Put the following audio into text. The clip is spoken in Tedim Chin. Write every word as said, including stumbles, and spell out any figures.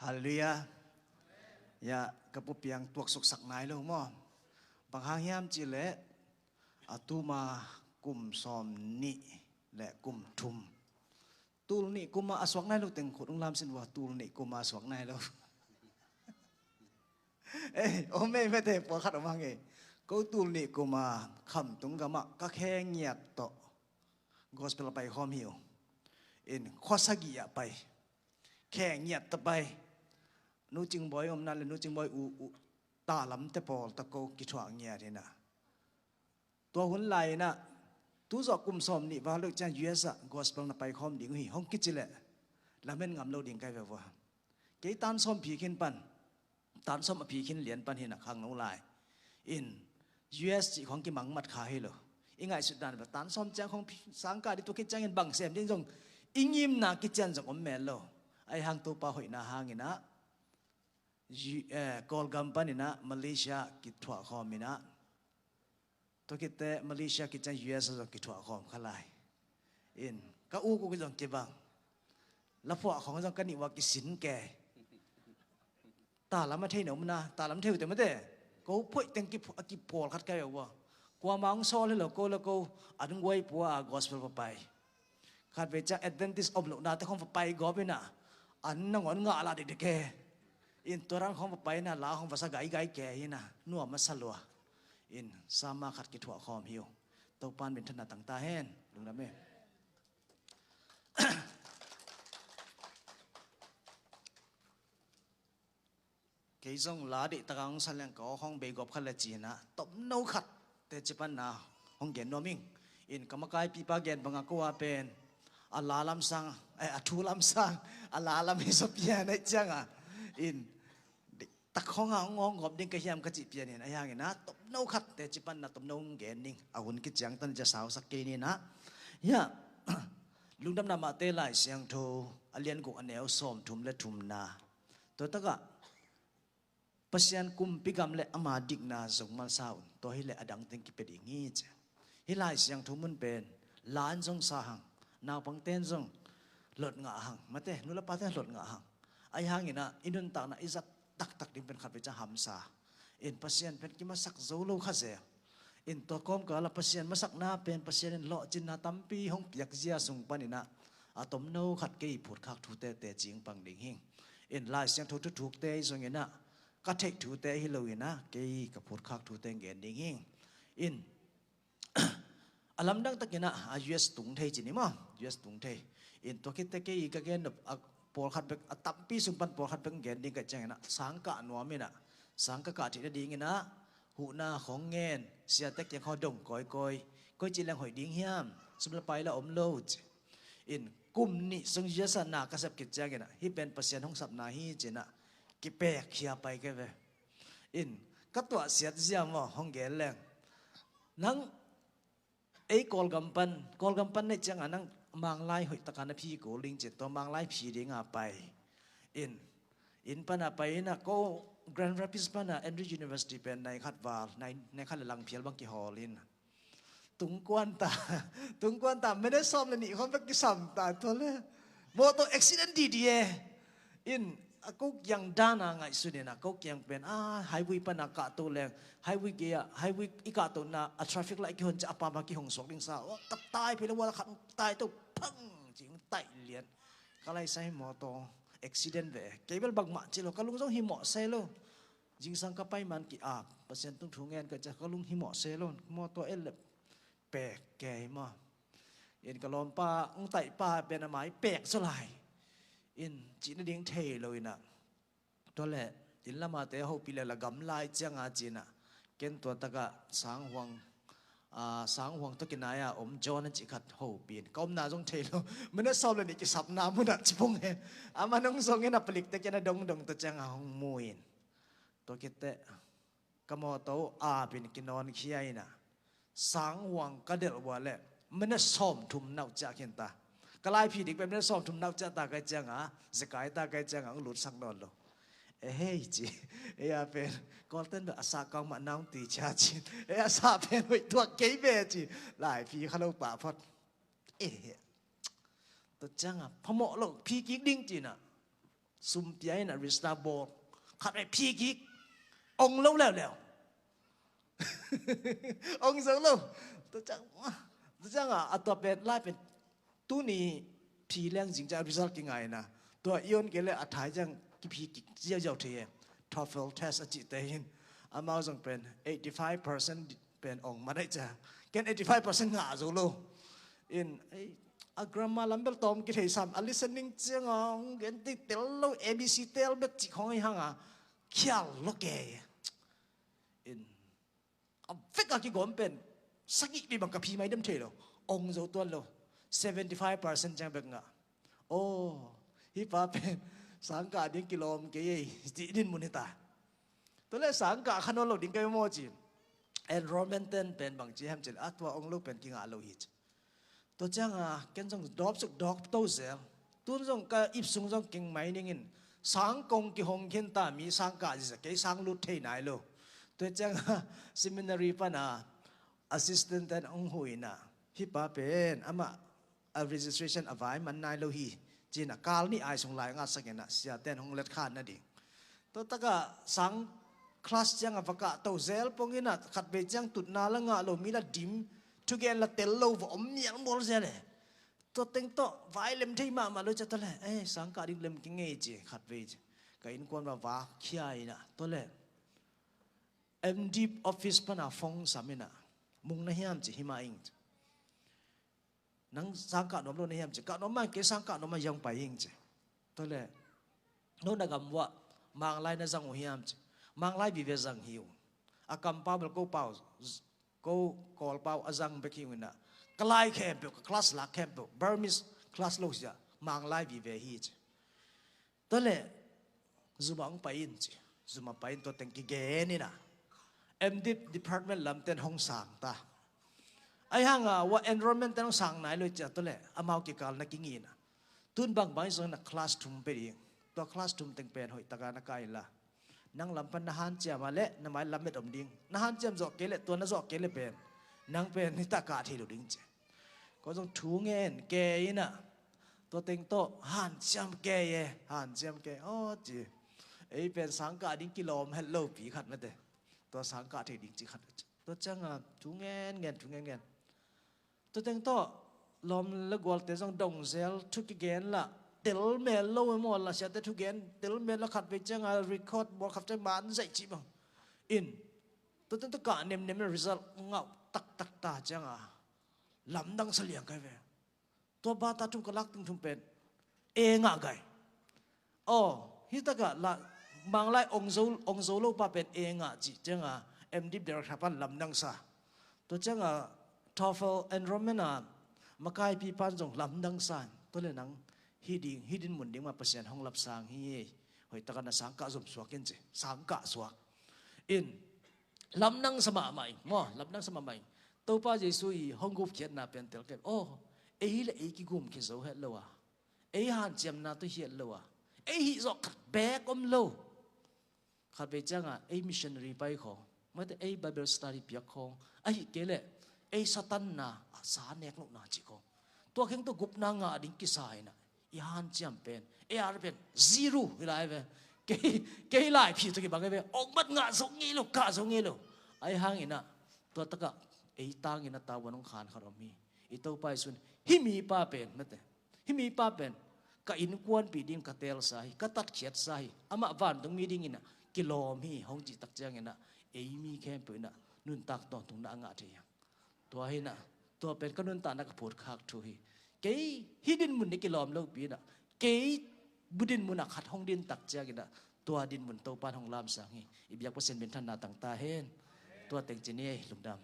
Halleluiah. Ya, ka pupiang tuaksuksak nai lo maw? Bang hang hiam cihleh a tuma kum sawm nih le kum thum. Tul nih kuma a suak nai lo teng khut ung lam sin vua, tul nih kuma a suak nai lo. Ei, om ei mete pawlkhat om hang ei. Ko tul nih kuma Khamtung gamah ka khe ngiat tawh gospel a pai khawm hi uh. In khuasagih ah pai. Khe ngiat ta pai. Nu Cingbawi omna le Nu Cingbawi u, u ta lamte pawl ta ko kithuah ngiat hinah. Tua hun lai inah tu zawh kum sawm nih val deuh ciang U S ah gospel na pai khawm ding uh hi hong kici leh lamen ngam lo ding kai ve vua. Kei tan sawm phi khin pan, tan sawm a phi khin lian pan hinah khang lo lai. In U S cih khong kimangmat kha hi lo. I ngaihsut dan bel tan sawm ciang khong phi, sangkah dih tua khit ciangin bang sem ding zong i ngimna kician zong om mel lo. Ahi hang Topa hoihna hanginah U-, eh, Kawlgam paninah Malaysia kithuah khawm inah. Tua khit teh Malaysia kician U S a zong kithuah khawm kha lai. In ka uk uk zong kibang. Laphuah khawng zong ka nih ua kisin ke. Talam a thei na umna, talam thei uh te mate. Ko phoih teng kiph-, a kipawl khat ka hi uh ua. Kuama hong sawl hi lo ko le ko, an guai pua a gospel va pai. Khat vei ciang Adventist om lohna te khong va pai gawp inah, an nangawn ngah lah dikdik e. In tua ran khong va pai inah la khong va sa gaigai ke inah, nuam a sa lua. In sama khat kithuah khawm hi uh. Topan minthanna tang ta hen. Lungdam e. Kei zong la deih taka hong sa leng ka aw khawng bei gawp kha le cinah tomno khat teci panna hong gen nuam ing. In ka makaipipa gen banga ko a pen a la lamsang, eh, a thu lamsang a la lam hi sawpia naih cianga. In tak khawng a hong awng gawp ding ka hiam ka cih pianin ahi hanginah tomno khat teci panna tomno hong gen ning a hun kiciang tan cia sausak kei ninah. Hiah Lungdamna Mate Lai Siangtho a lian guk a neu sawm thum le thumna. Tua takah Pasian kumpi gam le ama dikna zong malsa un, tua hileh a dang teng kipia ding hi ci. Hih Lai Siangtho mun pen la in zong sa hang, naupangte in zong lot ngah hang, mate nu le pate in lot ngah hang. Ahi hanginah i nuntakna i zat taktak ding pen khat vei ciang hamsa. In Pasian pen kimasak zo lo kha zel. In tua kawmkala Pasian masakna pen Pasian in lawhcinna tampi hong piak zia sung paninah a tomno khat kei phutkhak thute teci ing pang ding hing. In Lai Siangtho thuthukte i zonginah ka theih thute hi loinah kei ka phutkhak thute gen ding hing. In a lamdang takinah a U S tung thei ci ni maw? U S tung thei. In tua khitte kei ka gen nop a pawlkhat bek, a tampi sung pan pawlkhat bek gen ding ka cianginah sangkah nuam inah, sangkah kah theih nadinginah huhna khong ngen, siate kiang khaw dong kawikawi, koi ci leng hoih ding hiam, sum le pai la om lo ci. In kum nih sung U S ah na ka sep khit cianginah hih pen Pasian hong sapna hi cinah kipek khia pai kei ve. In ka tuahsiat zia maw hong gen leng, nang ei Kawlgam pan, Kawlgam pan neih cianga nang Manglai hoih taka na phi kul ding cin tua Manglai phi dinga pai. In, in pana pai inah ko Grand Rapids pana Andrew University pen nai khat val, nai, nai khat le lang phial bang kihawl in. Tungkuan ta, tungkuan ta, minute sawm le nih khawng bek kisam ta tua le. Mawtaw accident didi e. In a ko kiang dana ngaihsun inah ko kiang pen a highway pana kahto leng, highway gei-ah highway i kahtona a traffic light kihon ciah a pama kihong suak ding sa. Ka tai phei le wala khat tai to phang ci hong taih lian. Ka laisa hi mawtaw accident ve. Kei bel bangmah ci lo, ka lung zong hi mawh se lo. Zingsang ka pai man ki-ap, Pasian tung thu ngen ka ciah ka lung hi mawh se lo. Mawtaw el le pek kei maw? In ka lawmpa hong taihpa pen a mai pek zaw lai. In cih nading thei lo inah. Tua leh inn lama te a hopih leh la gam lai cianga cinah ken tua takah sanghuang, a, sanghuang tawh kinai-a om John a cih khat hopih in ka omna zong thei lo. Minute sawm le nih kisapna munah ci pong he. Amah nong zong in a palik te kian a dongdong tawh cianga hong mu in. Tua khit teh ka mawtaw apin kinawnkhia inah sanghuang ka delh ua leh minute sawm thum nauh ciah khin ta. Ka laiphi dik pen minute sawm thum nauh ciah ta kai cianga zekai ta kai cianga hong lutsak nawn lo. E hei ci. Ei a pen Kawlten beh a sahkau mah naung ti cia ci. Ei a sah pen hoih tuak kei ve ci. Laiphi kha lo pah phot. E hei. Tua cianga phamawh lo phi kik ding cinah Sum pia in a register bawl. Khat vei phi kik. Ong lo leuleu. Ong zo lo. Tua ciang, tua ciang a, a tua pen, lai pen, tuni phi leng zing ciang result kingai na. Tua i on kei le a thai ciang kiphi kik ziauziau thei e. TOEFL test a cihte hin. Amau zong pen eighty five percent pen ong ma dai cia. Ken eighty five percent ngah zo lo. In, ei, a grammar lam bel tawm kithei sam, a listening ciang a ong gen ti tel lo, A B C tel bek cih khong i hang a, khial lo ke. In, a vek a kigawm pen, sagih pi bang ka phi mai dem thei lo. Ong zo tuan lo. Seventy five percent ciang bek ngah. Oh, hi pa pen, sangkah ding kilawm kei ei, cih din mun hi ta. Tua le sangkah kha nawn lo ding ka hi maw ci. Enrollment ten pen bang ci hem ci le, a tua ong lo pen kingah lo hi ci. Tua ciang a, ken zong dawp suk dawp to zel. Tun zong ka ip sung zong keng mai ning in, sang kong kihong khin ta mi sangkah zia kei sang lut thei nai lo. Tua ciang a, seminary pan a, assistant ten ong hu in a, hi pa pen, amah a registration a vai man nai lo hi. Ci in a kal nih ai sung lai ngat sak in a, sia ten hong let khan na ding. Tua tak a sang class ciang a va kah to zel pong in a, khat vei ciang tutna la ngah lo, mi la dim, thugen la tel lo, va om mial mual zel e. Tua teng tawh, vai lem thei mahmah lo cia tua le, eh, sangkah ding lem kingei ci, khat vei ci. Ka innkuan va va khia in a, tua le. M Dip office pan a phone sam in a, mung na hiam ci, hi mah ing ci. Nang sangkah nuam lo na hiam ci, kah nuam mah kei sangkah nuam mah hiang pai ing ci. Tua le, no na gam uah, Manglai na zang uh hiam ci. Manglai vive zang hi uh. A kampau bel ko pau, ko Kawlpau a zang bek hi uh in a. Ka lai khempeuh, ka class lak khempeuh, Burmese class lo sia, Manglai vive hi ci. Tua le, Zuma hong pai in ci. Zuma pai in tua teng kigen in a. M Dip department lam ten hong sang ta. Ai hang a, ua enrollment ten hong sang nai lo cia tua le, amau kikal na kingin a. Tun bangbang i zong na class thum pe ding. Tua class thum teng pen hoih taka na kai la. Nang lam pan na hanciam a le, na mai lam met om ding. Na hanciam zawh kei le, tua na zawh kei le pen. Nang pen ni taka thei lo ding ci. Ko zong thu ngen kei in a. Tua teng tawh, hanciam kei e, hanciam kei. Aw, ci. Ei pen sangkah ding kilawm het lo pi khat mate. Tua sangkah thei ding ci khat. Tua ciang a, thu ngen ngen, thu ngen ngen. Tua teng tawh, lawm le gualte zong dong zel, thu kigen la, tel mel lo e maw la siate thu gen, tel mel la khat vei ciang a record, bawl khat ciang man zaih ci bang. In, tua teng tawh kah nemnem result ngauh taktak ta ciang a, lamdang sa liang kai ve. Tua bata thum ka lak ting thum pen, e ngah gai. Aw, hi taka la, Manglai ong zo, ong zo lo pa pen e ngah cih ciang a, M Dip director pan lamdang sa. Tua ciang a, TOEFL enrollment a, makaipi pan zong lamdang sa. Tua le nang, hi ding, hi din mun ding mah Pasian hong lapsang hi. Hoih taka na sangkah zom suak in ci, sangkah suak. In, lamdang sa mahmah in, maw, lamdang sa mahmah in. Topa Jesu i hong gupkhiatna pen tel kei. Aw, ei le ei kigum khi zo het lo a. Ei hanciamna tawh hiat lo a, ei hih zawh khat beek om lo. Khat vei ciang a, ei missionary pai khawng, mate ei Bible study piak khawng, ahih kei leh ei Satan na, a sa nek lohna cih khawng. Tua kheng tawh gupna ngah ding kisa in a, i hanciam pen, ei ar pen zero hi lai ve. Kei, kei lai phi tawh kibang hi ve, ong mat ngah zo ngei lo, kah zo ngei lo. Ai hang in a, tua tak a, ei tang in a tavuan hong khan khat om hi. I Topa i sun, hih mipa pen, mate. Hih mipa pen ka innkuanpih ding ka teelsa hi, ka tatkhiatsa hi, amah vantungmi dingin ah kilawm hi, hong cih tak ciangin ah ei mi khempeuh in ah nuntak tawntungna a ngah thei hi. Tua hi in ah, tua pen ka nuntakna ka phutkhak thu hi. Kei hih dinmun ah kilawm lopi in ah, kei bu dinmun ah khat hong din tak ciangin ah, tua dinmun Topa'n hong lamsang hi. I biak Pasian minthanna tang ta hen. Tua teng ci ni ei, lungdam.